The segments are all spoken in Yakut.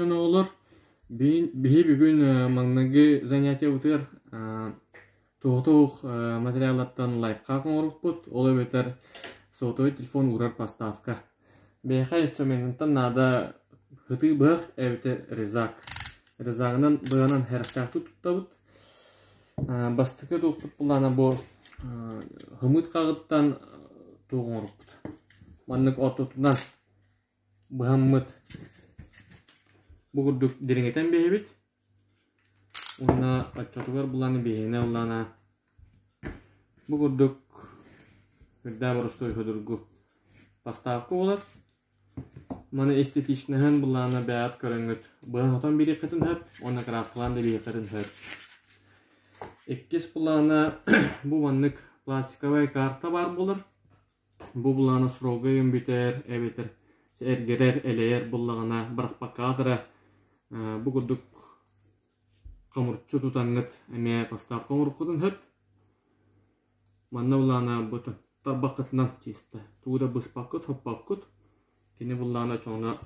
Оҕолор, биһи бүгүн маҥнайгы занятиебытыгар туһутуох материаллартан лайфхак оҥоруохпут, ол эбэтэр сотовый телефон уурар поставка. Биһиэхэ инструментыттан наада ытыы быһах эбэтэр резак. Резагынан быанан сэрэхтээхтик туттабыт. Бастакы туохпут былаана бу хымыт хаҕыттан туох оҥорбут. Маннык ортотунан быһаммыт бу курдук дириҥэтэн биэһэбит уонна оччотугар булан биэһинэ ыллаана бу курдук үрдээх боростуой судургу поставка буолар. Маны эстетичныһын былаана бэйэҕит көрөҥҥүт быһан-хотон биэриэххитин сөп уонна кырааскалаан да биэриэххитин сөп. Иккис былаана бу маннык пластиковай карта баар буолар. Бу былаана срога ыйын бүтэр эбэтэр эргэрэр, элэйэр буоллаҕына бырахпакка бу курдук хомурчу тутаҥҥыт эмиэ поставка оҥоруоххутун сөп. Манна былаана бу тарбаххытынан чисто тугу да быспаккыт, хоппоккут. Кини былаана чоҥно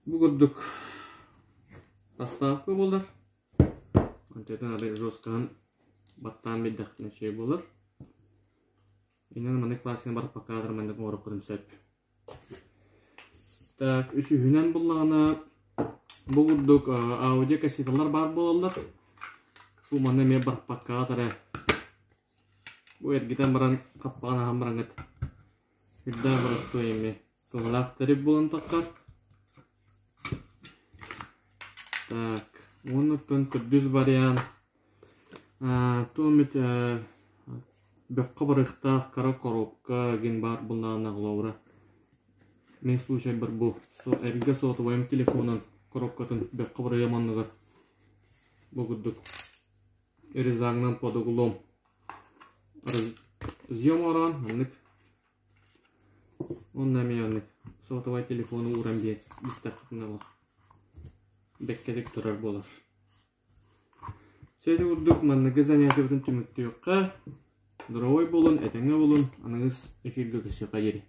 бу курдук поставка буолар. Онтон арай жесткаһын баттаан биэрдэхпинэ үчүгэй буолар. Инньэ маннык пластиканы барыппакка аатыр маннык оҥоруоххутун сөп. Так, үсүһүнэн буллаҕына бу курдук аудиокассеталар баар буолаллар. Бу манна эмиэ барыппакка аатара бу эргитэн баран хаппаҕын аһан бараҥҥыт үрдээх боростуой эмиэ туһалаах тэрил буолан таххар. Так, уонна оттон төрдүс вариант туом эмит бөххө барыахтаах кыра коробка гин баар буоллаҕына холобура мин случайбар бу эргэ сотовайым телефонун коробкатын бөххө барыам оннугар бу курдук резагынан под углом разъем оҥорон маннык Уонна эмиэ оннук сотовай телефону ууран биэрбистэххитинэ олох бэккэтик турар буолар. Сити курдук манныгы занятиебытын түмүктүөххэ. Здоровой буолун, этэҥҥэ буолун, аныгыс эфиргэ көрсүөххэ диэри.